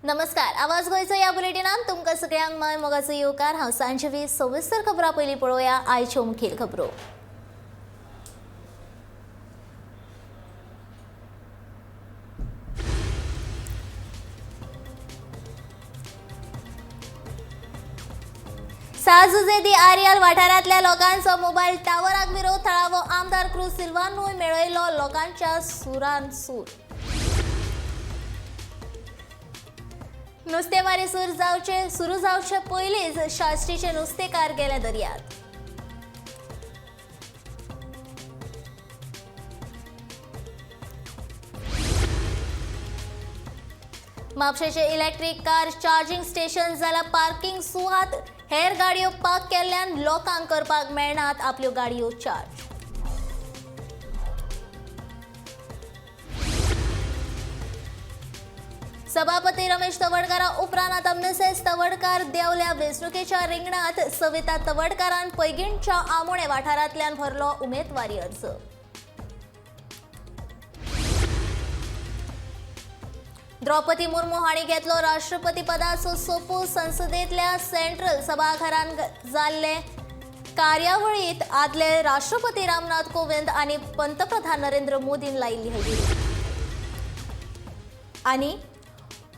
नमस्कार, आवाज गोंयचो ह्या बुलेटिनान तुमकां सगळ्यांक माय मोगाचो येवकार. हांव सांजवी. सविस्तर खबरां पयलीं पळोवया आयच्यो मुखेल खबरो. साजुजे दी आरियल वाठारांतल्या लोकांचो मोबायल टावराक विरोध. थळावो आमदार क्रूज सिल्वानूय मेळयलो लोकांच्या सुरान सूर. नुस्तेमारी सुरू जावचे पयलींच शास्त्रीचे नुस्तेकार गेले दर्यात. म्हापशेचे इलेक्ट्रीक कार चार्जिंग स्टेशन जाल्यार पार्किंग सुवात हेर गाडयो पार्क केल्ल्यान लोकांक करपाक मेळनात आपल्यो गाडयो चार्ज. सभापती रमेश तवडकारा उपरांत आतां मिसेस तवडकार देवल्या वेंचणुकेच्या रिंगणांत. सविता तवडकारान पैगीणच्या आमोणे वाठारांतल्यान भरलो उमेदवारी अर्ज. द्रौपदी मुर्मू हांणी घेतलो राष्ट्रपती पदाचो सोपूत. संसदेंतल्या सेंट्रल सभाघरांत जाल्ले कार्यावळींत आदले राष्ट्रपती रामनाथ कोविंद आनी पंतप्रधान नरेंद्र मोदीन लायिल्ली हजेरी. आनी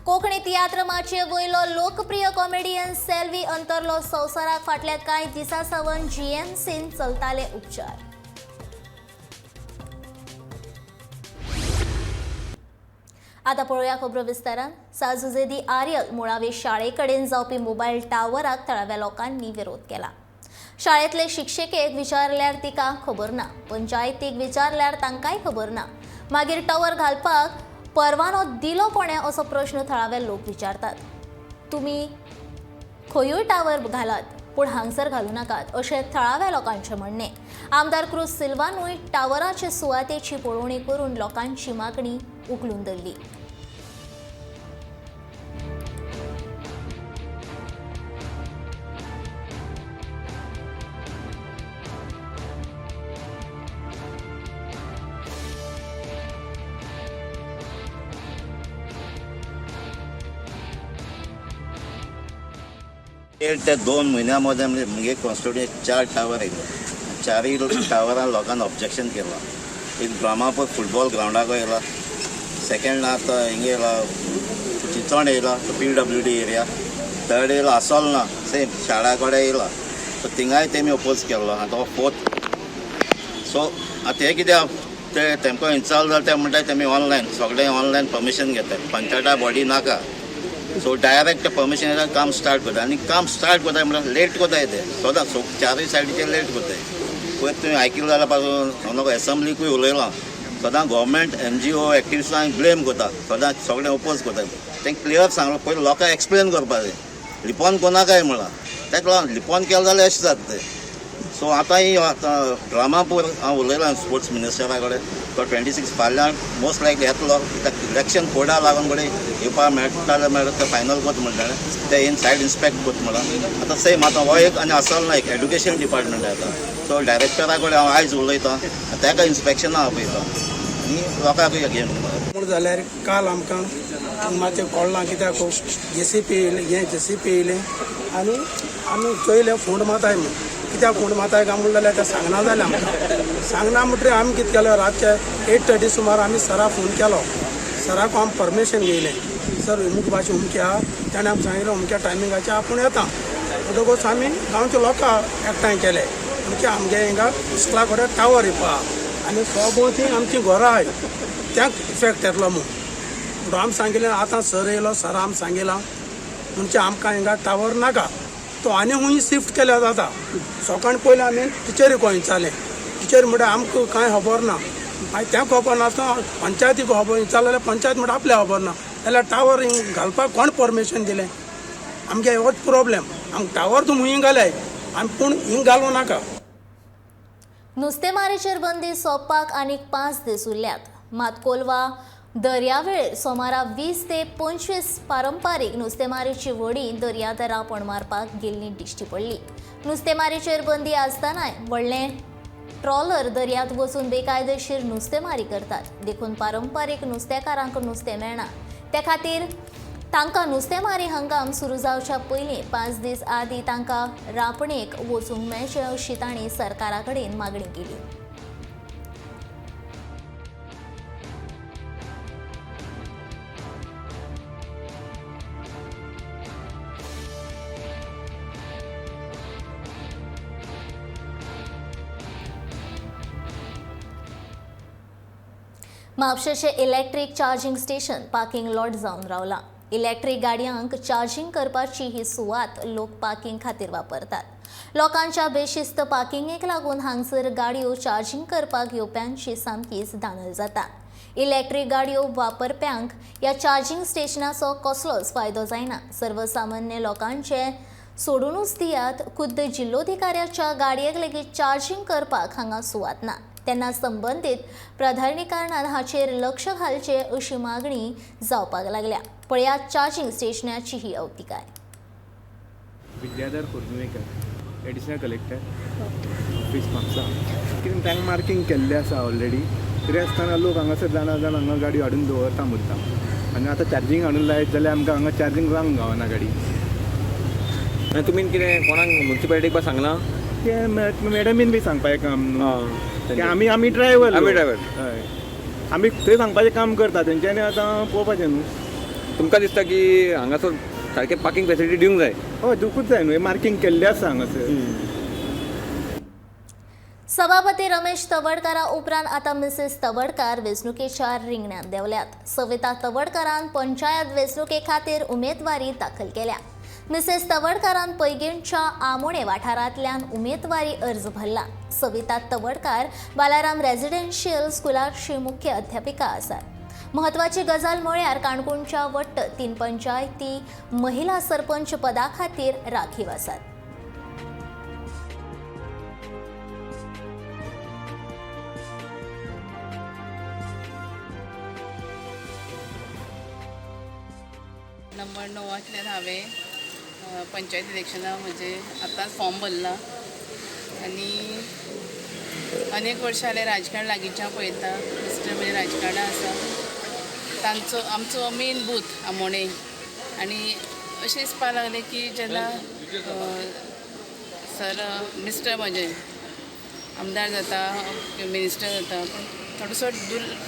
कोंकणी तियात्र माचये वयलो लोकप्रिय कॉमेडियन सेल्वी अंतरलो संवसाराक. फाटल्या कांय दिसां सावन जीएमसीन चलताले उपचार. आतां पळोवया खबरो विस्तारान. साजुजे दी आर्यल मुळावे शाळे कडेन जावपी मोबायल टावराक थळाव्या लोकांनी विरोध केला. शाळेंतले शिक्षकेक विचारल्यार तिका खबर ना, पंचायतीक विचारल्यार तांकांय खबर ना. मागीर टावर घालपाक परवानो दिलो कोणें असो प्रश्न थळावे लोक विचारतात. तुमी खंयूय टावर घालात पूण हांगसर घालूं नाकात अशें थळाव्या लोकांचें म्हणणें. आमदार क्रूज सिल्वानूय टावराचे सुवातेची पळोवणी करून लोकांची मागणी उखलून धरली. एक ते 2 म्हयन्या मदें म्हणजे म्हगे कॉन्स्टिट्युएन्सी 4 टावर आयले. 4 टावरान लोकांनी ऑब्जेक्शन केलां. एक ब्रामापूर फुटबॉल ग्रावंडाक येयला, सेकेंड आतां हिंगा येयला चिंचोण येयला PWD area, third येयला आसोलना सेम शाळा कडेन येयला. सो थिंगाय तेमी ओपोज केल्लो. आतां हो फोर्थ. सो आतां हें कितें ते तेमकां इन्स्टॉल जालें ते म्हणटा तेमी ऑनलायन सगळें ऑनलायन परमिशन घेतात, पंचायता बॉडी नाका. सो डायरेक्ट परमिशन येता, काम स्टार्ट करता. आनी काम स्टार्ट करता म्हणल्यार लेट करताय ते सदां. सो 4 सायडीचेर लेट करताय. पयर तुवें आयकिल्लें जाल्यार पासून नको एसेंब्लीकूय उलयलां. सदां गव्हर्मेंट NGO एक्टिविस्टांक ब्लेम करता, सदां सगळें ओपोज करता. तें क्लियर सांगलां पयलीं लोकांक एक्सप्लेन करपा जाय, लिपोन कोणाकाय म्हळां तेका लागून लिपोन केलें जाल्यार अशें जाता तें. सो आतां ही आतां रामापूर हांव उलयलां स्पोर्ट्स मिनिस्टरा कडेन, तो 26 फाल्यां मोस्ट लायकली येतलो. कित्याक इलेक्शन कोडा लागून कडेन येवपाक मेळटा जाल्यार मेळटा, ते फायनल करता म्हणटाले, ते येवन सायड इन्स्पेक्ट करता म्हणलां. आतां सेम आतां हो एक आनी आसलो ना एक एड्युकेशन डिपार्टमेंट येता. सो डायरेक्टरा कडेन हांव आयज उलयतां, ताका इन्स्पेक्शना आपयता आनी लोकांकूय घेवन. पूण जाल्यार काल आमकां मातशें कळ्ळां कित्याक जेसीपी येयलें, हें जेसीपी येयलें आनी आमी चोयलें फोंड माताय म्हूण. कित्याक फोंड माताय काय म्हणलें जाल्यार तें सांगना जालें आमकां. सांगना म्हणटकीर आमी कितें केलें, रातचे 8:30 सुमार आमी सराक फोन केलो. सराक आमी परमिशन घेयलें, सर अमूक भाशेन अमकें आहा. ताणें आमकां सांगिल्लें अमक्या टायमिंगाचेर आपूण येता. म्हणटकूच आमी गांवचे लोकांक एकठांय केले म्हणजे आमगे हिंगा इस्कुला कडेन टावर येवपा आनी सगळीं आमचीं घरां आहाय त्याक इफेक्ट येतलो म्हूण. म्हणटकूच आमी सांगिल्लें आतां सर येयलो, सर आमी सांगिलां म्हणजे आमकां हिंगा टावर नाका, तो आनी खूंय शिफ्ट केल्यार जाता. सकाळीं पयलीं आमी टिचरीक विचारलें, टिचर म्हणटा आमकां कांय खबर ना. मागीर तें खबर नासतना पंचायतीक खबर विचारलें जाल्यार पंचायत म्हणटा आपल्याक खबर ना. जाल्यार टावर हिंग घालपाक कोण परमिशन दिलें? आमगे होच प्रोब्लेम. आमकां टावर तुमी खूंय घालाय आमी पूण हिंग घालूं नाका. नुस्तेमारीचेर बंदी सोंपपाक आनीक 5 दीस उरल्यात. मात कोलवा दर्यावेळेर सोमारा 20 ते 25 पारंपारीक नुस्तेमारीची व्हडीं दर्यांत रांपण मारपाक गेल्ली दिश्टी पडली. नुस्तेमारीचेर बंदी आसतनाय व्हडलें ट्रॉलर दर्यांत वचून बेकायदेशीर नुस्तेमारी करतात. देखून पारंपारीक नुस्तेकारांक नुस्तें मेळना. ते खातीर तांकां नुस्तेमारी हंगाम सुरू जावच्या पयलीं 5 दीस आदीं तांकां रांपणेक वचूंक मेळचें अशी तांणी सरकारा कडेन मागणी केली. म्हापशेचे electric charging station parking lot जावन रावला. इलेक्ट्रीक गाडयांक चार्जिंग करपाची ही सुवात लोक पार्किंग खातीर वापरतात. लोकांच्या बेशिस्त पार्किंगेक लागून हांगसर गाडयो चार्जिंग करपाक येवप्यांची सामकीच दानल जाता. इलेक्ट्रीक गाडयो वापरप्यांक ह्या चार्जिंग स्टेशनाचो कसलोच फायदो जायना. सर्वसामान्य लोकांचे सोडूनच दियात, खुद्द जिल्लोधिकाऱ्याच्या गाडयेक लेगीत चार्जिंग करपाक हांगा सुवात ना. तेन्ना संबंदीत प्राधिकरणान हाचेर लक्ष घालचें अशी मागणी जावपाक लागल्या. पळयात चार्जिंग स्टेशनाची ही अवतिकाय. Vidyadhar Khorjuvekar, additional collector office Mapusa. कितें तांकां मार्किंग केल्लें आसा ऑलरेडी, तरी आसतना लोक हांगासर जाणा जाण हांगा गाडी हाडून दवरता मुद्दाम. आनी आतां चार्जींग हाडून लायत जाल्यार आमकां हांगा चार्जींग जावंक गावना गाडी. आनी तुमी कितें कोणाक मुन्सिपालिटीक बा सांगलां? तें मॅडमीन बी सांगपाचें काम न्हू, आमी आमी ड्रायवर, आमी ड्रायवर, हय, आमी थंय सांगपाचें काम करता तेंच्यांनी. आतां पळोवपाचें न्हू. तुमकां दिसता की हांगासर सारकें पार्किंग फेसिलिटी दिवंक जाय? हय, दिवकूच जाय न्हू, मार्किंग केल्लें आसा हांगासर. सभापती रमेश तवडकारा उपरांत आतां मिसेस तवडकार वेंचणुकेच्या रिंगणांत देंवल्यात. सविता तवडकारान पंचायत वेंचणुके खातीर उमेदवारी दाखल केल्या. मिसेस तवडकारान पैगीणच्या आमोणे वाठारांतल्यान उमेदवारी अर्ज भरला. सविता तवडकार बालाराम रेजिडेन्शियल स्कुलाची मुख्य अध्यापिका आसात. म्हत्वाची गजाल म्हळ्यार काणकोणच्या वट्ट 3 पंचायती महिला सरपंच पदा खातीर राखीव आसात. नंबर 9तल्यान हांवें पंचायत इलेक्शना म्हजे आतांच फॉर्म भरला आनी अनेक वर्सां जालें राजकारण लागींच्यान पळयता. मिस्टर म्हजे राजकारणां आसा, तांचो आमचो मेन बूथ आमोणे. आनी अशें दिसपाक लागलें की जेन्ना सर मिस्टर म्हजे आमदार जाता, मिनिस्टर जाता, पूण थोडोसो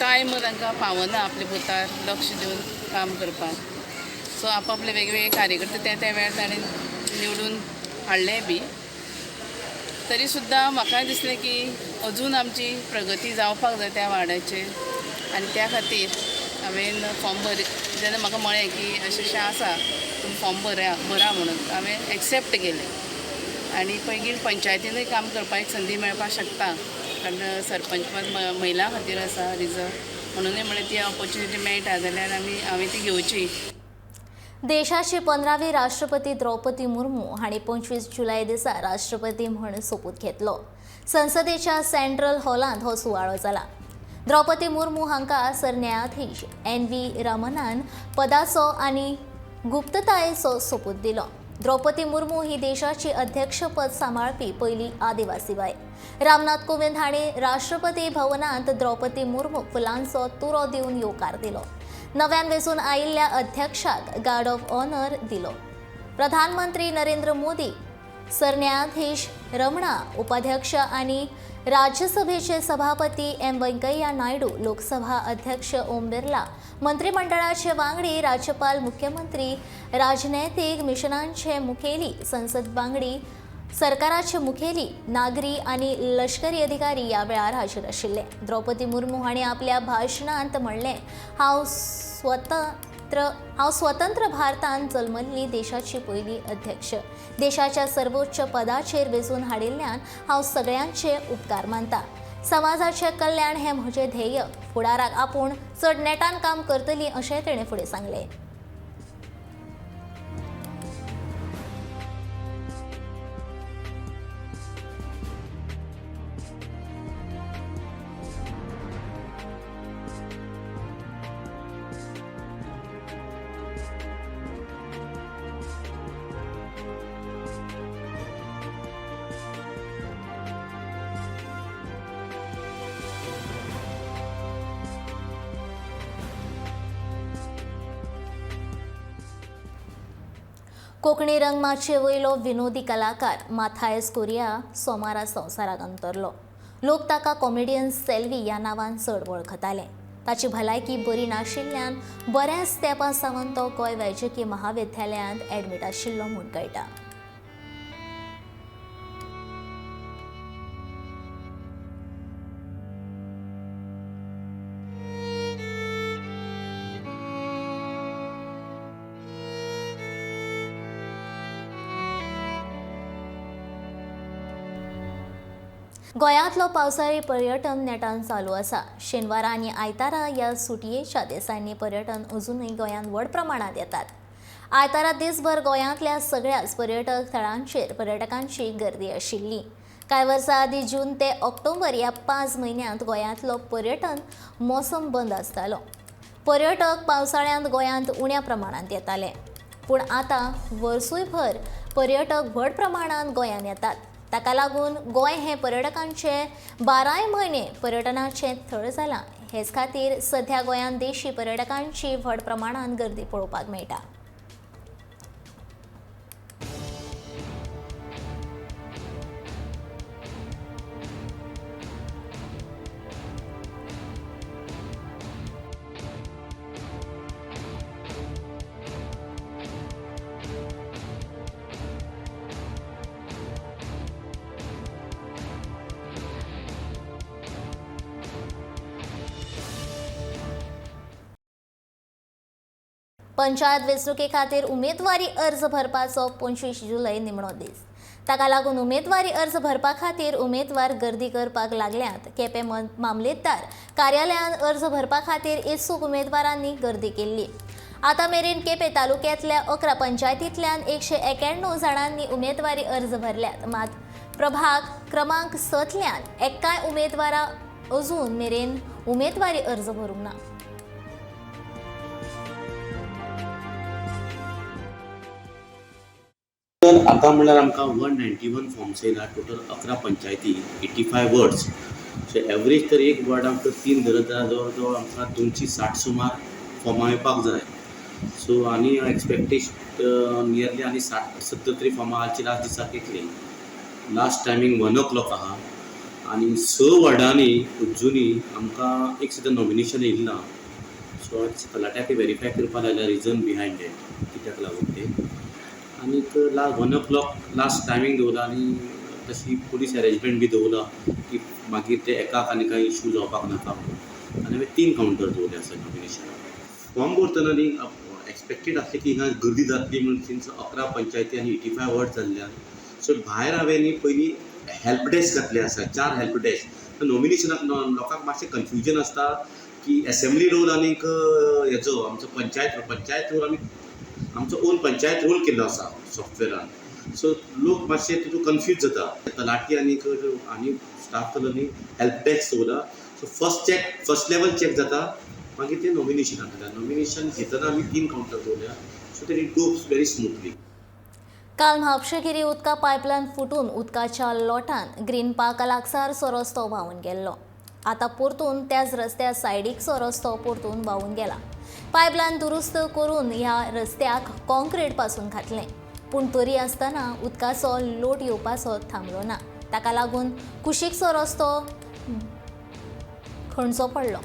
टायम तांकां पावना आपल्या बुथार लक्ष दिवन काम करपाक. सो आपापले वेगवेगळे कार्यकर्ते त्या त्या वेळार ताणें निवडून हाडले बी, तरी सुद्दां म्हाका दिसलें की अजून आमची प्रगती जावपाक जाय त्या वार्डाचेर. आनी त्या खातीर हांवें फॉर्म भर जेन्ना म्हाका म्हळें की अशें अशें आसा, तुमी फॉर्म भरा भरा म्हणून, हांवें एक्सेप्ट केलें. आनी पैगीण पंचायतीनूय काम करपाक एक संदी मेळपाक शकता, कारण सरपंच पद महिला खातीर आसा रिजर्व, म्हणूनय म्हळें ती ऑपॉर्च्युनिटी मेळटा जाल्यार आमी हांवें ती घेवची. देशाची 15वी राष्ट्रपती द्रौपदी मुर्मू हांणी 25 जुलय दिसा राष्ट्रपती म्हूण सोपूत घेतलो. संसदेच्या सेंट्रल हॉलांत हो सुवाळो जाला. द्रौपदी मुर्मू हांकां सरन्यायाधीश एन.व्ही. रमनान पदाचो आनी गुप्ततायेचो सोपूत दिलो. द्रौपदी मुर्मू ही देशाची अध्यक्षपद सांबाळपी पयली आदिवासी बायल. रामनाथ कोविंद हांणी राष्ट्रपती भवनांत द्रौपदी मुर्मूक फुलांचो तुरो दिवन येवकार दिलो. नव्यान वेंचून आयिल्ल्या अध्यक्षाक गार्ड ऑफ ऑनर दिलो. प्रधानमंत्री नरेंद्र मोदी, सरन्यायाधीश रमणा, उपाध्यक्ष आनी राज्यसभेचे सभापती एम व्यंकय्या नायडू, लोकसभा अध्यक्ष ओम बिर्ला, मंत्रिमंडळाचे वांगडी, राज्यपाल, मुख्यमंत्री, राजनैतिक मिशनांचे मुखेली, संसद वांगडी, सरकाराचे मुखेली, नागरी आनी लष्करी अधिकारी ह्या वेळार हाजीर आशिल्ले. द्रौपदी मुर्मू हांणी आपल्या भाशणांत म्हणलें, हांव स्वतंत्र भारतांत जल्मल्ली देशाची पयली अध्यक्ष. देशाच्या सर्वोच्च पदाचेर वेंचून हाडिल्ल्यान हांव सगळ्यांचे उपकार मानता. समाजाचें कल्याण हें म्हजें ध्येय. फुडाराक आपूण चड नेटान काम करतली अशें तेणें फुडें सांगलें. कोंकणी रंगमाचये वयलो विनोदी कलाकार माथायस कोरिया सोमारा संवसाराक अंतरलो. लोक ताका कॉमेडियन सेल्वी ह्या नांवान चड वळखताले. ताची भलायकी बरी नाशिल्ल्यान बऱ्याच तेंपा सावन तो गोंय वैजकी महाविद्यालयांत ॲडमीट आशिल्लो म्हूण कळटा. गोंयांतलो पावसाळी पर्यटन नेटान चालू आसा. शेनवारा आनी आयतारा ह्या सुटयेच्या दिसांनी पर्यटन अजुनूय गोंयांत व्हड प्रमाणांत येतात. आयतारा दिसभर गोंयांतल्या सगळ्याच पर्यटक थळांचेर पर्यटकांची गर्दी आशिल्ली. कांय वर्सां आदीं जून ते ऑक्टोबर ह्या 5 म्हयन्यांत गोंयांतलो पर्यटन मोसम बंद आसतालो. पर्यटक पावसाळ्यांत गोंयांत उण्या प्रमाणांत येताले, पूण आतां वर्सूयभर पर्यटक व्हड प्रमाणांत गोंयांत येतात. ताका लागून गोंय हें पर्यटकांचे 12 म्हयने पर्यटनाचें थळ जालां. हेच खातीर सध्या गोंयांत देशी पर्यटकांची व्हड प्रमाणांत गर्दी पळोवपाक मेळटा. पंचायत वेंचणुके खातीर उमेदवारी अर्ज भरपाचो 25 जुलय निमणो दीस. ताका लागून उमेदवारी अर्ज भरपा खातीर उमेदवार गर्दी करपाक लागल्यात. केपें मामलेदार कार्यालयान अर्ज भरपा खातीर इत्सूक उमेदवारांनी गर्दी केल्ली. आतां मेरेन केपें तालुक्यांतल्या 11 पंचायतींतल्यान 191 जाणांनी उमेदवारी अर्ज भरल्यात. मात प्रभाग क्रमांक 6तल्यान 91 उमेदवारा अजून मेरेन उमेदवारी अर्ज भरूंक ना. तर आतां म्हणल्यार आमकां 191 फॉर्म्स येयला. टोटल 11 पंचायती, 85 वर्ड्स. सो एवरेज तर एक वर्डाक तर 3 धरत जाल्यार जवळ जवळ आमकां 260 सुमार फॉर्मां येवपाक जाय. सो आनी एक्सपेक्टेशन नियरली आनी 60-70 तरी फॉर्मां आजची लास्ट दिसाक येतली. लास्ट टायमींग 1 o'clock आहा आनी 6 वर्डांनी अजुनूय आमकां एक सुद्दां नॉमिनेशन येयलें ना. सो आज तलाट्याक वेरीफाय करपाक लायल्या रिजन बिहायंड that कित्याक लागून तें. आनीक 1 o'clock last timing दवरला आनी तशी पुलीस अरेंजमेंट बी दवरला की मागीर ते एकाक आनी कांय इशू जावपाक नाका म्हणून. आनी हांवें 3 कावंटर दवरले आसा नॉमिनेशनाक. फॉर्म भरतना न्ही एक्सपेक्टेड आसलें की हिंगा गर्दी जातली म्हणून सिन्स 11 पंचायती आनी 85 वर्ड जाल्ल्यान. सो भायर हांवें न्ही पयलीं हेल्प डेस्क घातले आसा, 4 हेल्प डेस्क. नॉमिनेशनाक लोकांक मातशें कन्फ्युजन आसता की एसेंब्ली रोल आनीक हेजो आमचो पंचायत रोल, पंचायत रोल आमी आमचो ओन पंचायत रोल केल्लो आसा सॉफ्टवेरान. सो लोक मातशे तितून कन्फ्यूज जाता. तलाठी आनीक आनी स्टाफ जालो न्ही हेल्प डेस्क दवरला. So first check, first level check जाता, मागीर ते नॉमिनेशन जाता. नॉमिनेशन घेतना आमी 3 कावंटर दवरल्या. सो ते it goes very smoothly. काल म्हापशेगिरी उदका पायपलायन फुटून उदकाच्या लोटान ग्रीन पार्का लागसारचो रस्तो व्हांवून गेल्लो. आतां परतून त्याच रस्त्या सायडीकचो रस्तो परतून व्हांवून गेला. पायपलायन दुरुस्त करून ह्या रस्त्याक कॉन्क्रीट पासून घातलें, पूण तरी आसतना उदकाचो लोट येवपाचो थांबलो ना. ताका लागून कुशीकचो रस्तो खणचो पडलो.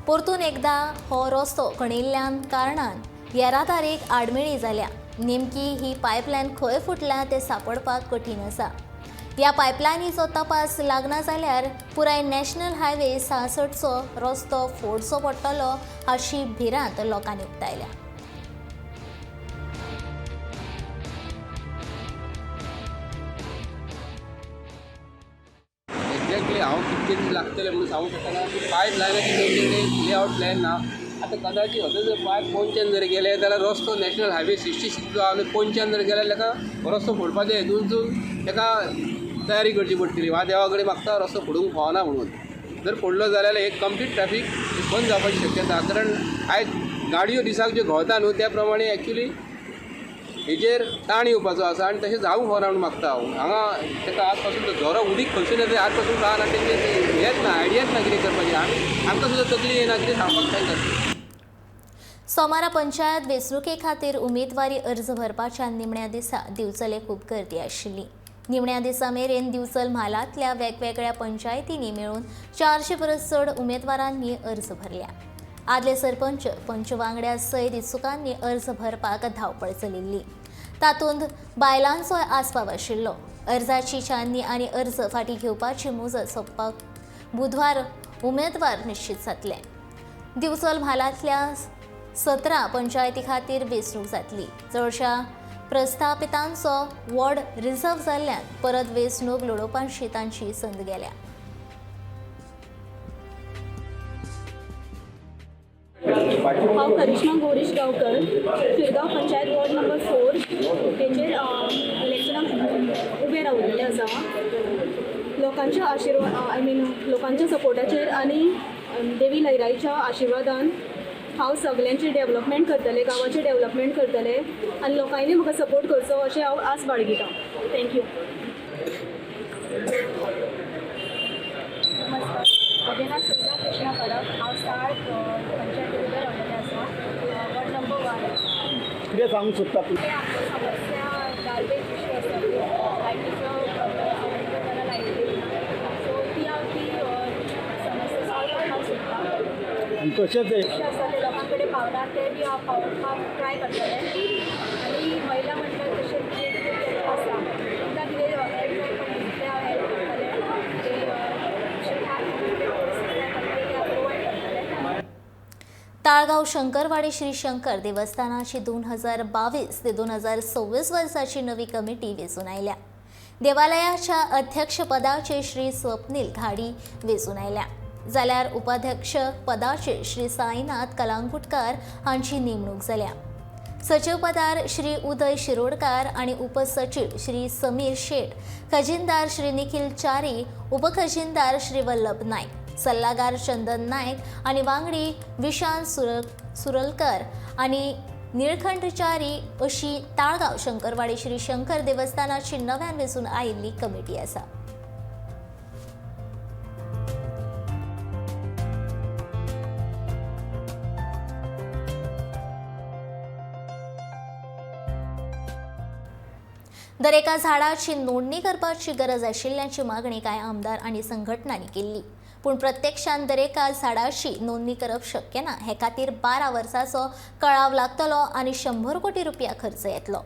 परतून एकदां हो रस्तो खणिल्ल्यान कारणान येरादारीक आडमेळी जाल्या. नेमकी ही पायपलायन खंय फुटल्या तें सांपडपाक कठीण आसा. ह्या पायपलायनीचो तपास लागना जाल्यार पुराय नॅशनल हायवे 66चो रस्तो फोडचो पडटलो अशी भिरांत लोकांनी उक्तायल्या. एक्झॅक्टली हांव कितके दीस लागतले म्हणून सांगूंक शकना. पायप लायनाची लेआवट प्लॅन ना. आतां कदाचित हजो जर पायप पोंच्यान जर गेले जाल्यार रस्तो नॅशनल हायवे 66 जो आहा न्हू पोंच्यान जर गेले ताका रस्तो फोडपाचें हेतूनसून ताका तयारी करची पडटली. वा देवा कडेन मागता रस्तो फोडूंक फावना म्हणून. जर फोडलो जाल्यार एक कंप्लीट ट्रॅफीक बंद जावपाची शक्यता. कारण आयज गाडयो दिसाक ज्यो घोळटा न्हू त्या प्रमाणे एक्चुली हेजेर ताण येवपाचो आसा आनी तशें जावंक फावना म्हणून मागता हांव. हांगा ताका आज पासून झरो उदीक खंयसून येता आज पासून कळना, तेंचे हेंच ना, आयडियाच ना कितें करपाचें. आमी आमकां सुद्दां तकली येना कितें सांगपाक तांकां. सोमारा पंचायत वेंचणुके खातीर उमेदवारी अर्ज भरपाच्या निमण्या दिसा दिवचले खूब गर्दी आशिल्ली. निमण्या दिसा मेरेन दिवचल म्हालांतल्या वेगवेगळ्या पंचायतींनी मेळून 400 परस चड उमेदवारांनी अर्ज भरल्या. आदले सरपंच, पंच वांगड्या सयत इत्सुकांनी अर्ज भरपाक धांवपळ चलिल्ली. तातूंत बायलांचोय आस्पाव आशिल्लो. अर्जाची छाननी आनी अर्ज फाटीं घेवपाची मुजत सोंपपाक बुधवार उमेदवार निश्चित जातले. दिवचल म्हालांतल्या 17 पंचायती खातीर वेंचणूक जातली. चडशा प्रस्थापितांचो वॉर्ड रिझर्व जाल्ल्यान परत वेंचणूक लडोवपाची तांची संद गेल्या. हांव करिश्मा गौरीश गांवकर, शिरगांव पंचायत वॉर्ड नंबर 4 हेचेर इलेक्शनाक उबें रावलेलें आसा. लोकांच्या आशिर्वाद, I mean लोकांच्या सपोर्टाचेर आनी देवी लयराईच्या आशिर्वादान हांव सगल्यांचें डेवलपमेंट करतलें, गांवाचें डेवलपमेंट करतलें आनी लोकांनी म्हाका सपोर्ट करचो अशें हांव आस बाळगितां. Thank you. नमस्कार, म्हजें नांव सुविधा कृष्णा परब. हांव साळ पंचायती उबें रावलेलें आसा, वॉर्ड नंबर 1. कितें सांगूंक सोदता तूं? ते आमच्यो समस्या गार्बेज इशू आसा, लायटीचो प्रॉब्लम आसा, जाल्यार लायटी ना, सो ती हांव ती समस्या सॉल्व करपाक सोदतां. आनी तशेंच इशू आसा ते लोकां कडेन पावना, ते बी हांव पावोवपाक ट्राय करतलें. आनी महिला मंडळ तशें कितें कितें आसा तांकां कितें हेल्प जाय पडली तितलें हांव हेल्प करतलें. ते प्रोवायड करतलें. ताळगांव शंकरवाडी श्री शंकर देवस्थानाची 2022 ते 2026 वर्साची नवी कमिटी वेंचून आयल्या. देवालयाच्या अध्यक्षपदाचे श्री स्वप्नील घाडी वेंचून आयल्या, जाल्यार उपाध्यक्ष पदाचेर श्री साईनाथ कलांगुटकार हांची नेमणूक जाल्या. सचिवपदार श्री उदय शिरोडकार आनी उपसचीव श्री समीर शेट, खजिनदार श्री निखिल च्यारी, उपखजिनदार श्री वल्लभ नायक, सल्लागार चंदन नायक आनी वांगडी विशाल सुरलकर आनी निळखंठ च्यारी अशी ताळगांव शंकरवाडी श्री शंकर देवस्थानाची नव्यान वेंचून आयिल्ली कमिटी आसा. दरेका झाडाची नोंदणी करपाची गरज आशिल्ल्याची मागणी कांय आमदार आनी संघटनांनी केल्ली, पूण प्रत्यक्षान दरेका झाडाची नोंदणी करप शक्य ना. हे खातीर 12 वर्सांचो कळाव लागतलो आनी 100 कोटी रुपया खर्च येतलो.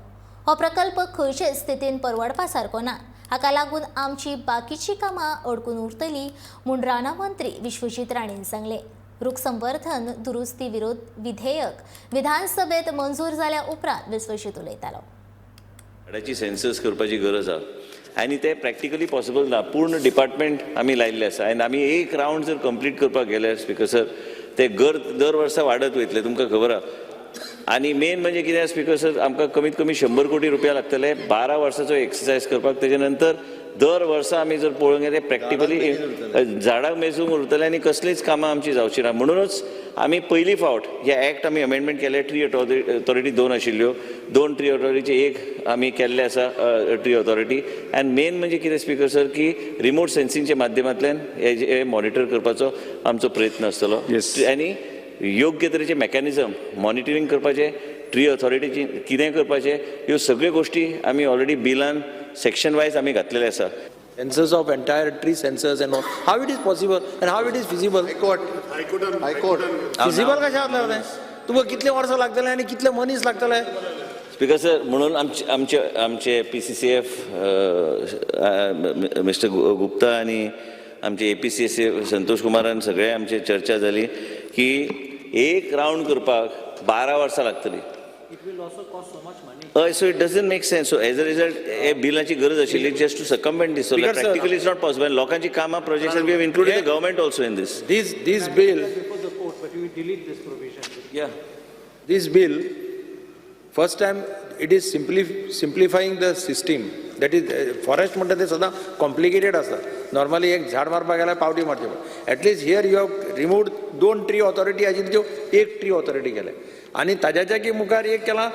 हो प्रकल्प खंयचे स्थितीन परवडपा सारको ना. हाका लागून आमची बाकीची कामां अडकून उरतली म्हूण रानां मंत्री विश्वजीत राणेन सांगलें. रूख संवर्धन दुरुस्ती विरोध विधेयक विधानसभेत मंजूर जाल्या उपरांत विश्वजीत उलयतालो. झाडाची सेन्सस करपाची गरज आसा आनी ते प्रॅक्टिकली पॉसिबल ना. पूर्ण डिपार्टमेंट आमी लायिल्ले आसा आनी आमी एक रावंड जर कंप्लीट करपाक गेले स्पिकर सर, ते दर वर्सा वाडत वयतले, तुमकां खबर आसा. आनी मेन म्हणजे कितें स्पिकर सर, आमकां कमीत कमी 100 कोटी रुपया लागतले 12 वर्साचो एक्सरसायज करपाक. तेजे नंतर दर वर्सा आमी जर पळोवंक गेले प्रॅक्टिकली झाडां मेजूंक उरतले आनी कसलीच कामां आमची जावची ना. म्हणूनच आमी पयली फावट हे एक्ट आमी अमेंडमेंट केले. ट्री ऑथॉरिटी 2 आशिल्ल्यो, 2 ट्री ऑथॉरिटीचे एक आमी केल्ले आसा ट्री ऑथॉरिटी. आनी मेन म्हणजे कितें स्पिकर सर, की रिमोट सेन्सिंगच्या माध्यमांतल्यान हे मॉनिटर करपाचो आमचो प्रयत्न आसतलो आनी योग्य तरेचे मॅकॅनिजम मॉनिटरींग करपाचे, ट्री ऑथॉरिटीची कितें करपाचें, ह्यो सगळ्यो गोश्टी आमी ऑलरेडी बिलान सेक्शन वायज आमी घातलेले आसा. Census of entire tree census and all. How it is possible and how it is feasible? High Court. High Court. Feasible कशें जातलें तें? तुमकां कितले वर्सां लागतले आनी कितले मनीस लागतले? स्पिकर सर, म्हणून आमचे आमचे PCCF mister Gupta आनी आमचे APCC Santosh कुमारान सगळे आमचे चर्चा जाली की एक रावंड करपाक 12 वर्सां लागतली. It will also cost so much money. So it doesn't make sense. So as a result, हे बिलाची गरज आशिल्ली just to circumvent this. So practically it's not possible. लोकांची कामां projects, we have included the government also in this. This bill before the court, but you delete this provision. Yeah. This bill, first time it is simplifying the system. That is, forest म्हणटा ते सदां complicated आसता. Normally एक झाड मारपाक गेल्यार पावटी मारची पडटा. At least here you have removed 2 tree authority आशिल्ली त्यो एक ट्री ऑथॉरिटी केले आनी ताज्याच्या की मुखार एक केला.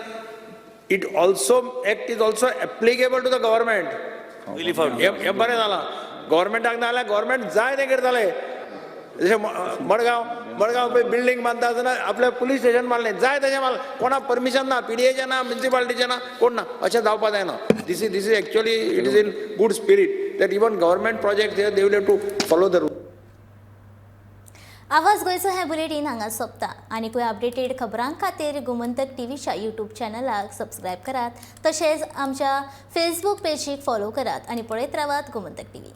It also act is also applicable to the government. हे बरें जालां. गव्हर्मेंटाक ना जाल्यार गव्हर्मेंट जाय तें करताले. जशें मडगांव मडगांव पळय बिल्डींग बांदता आसतना आपल्या पुलीस स्टेशन बांदलें, जाय तशें बांदलें, कोणाक परमिशन ना, पीडीएचें ना, म्युनिसिपालिटीचें ना, कोण ना. अशें जावपा जायना. This is actually, it is in good spirit that even government project, they will have to follow the rule. आवाज गोंयचो हें बुलेटीन हांगा सोंपता. आनीकूय अपडेटेड खबरां खातीर गोमंतक टीव्हीच्या यूट्यूब चॅनलाक सबस्क्रायब करात, तशेंच आमच्या फेसबूक पेजीक फॉलो करात आनी पळयत रावात गोमंतक टीव्ही.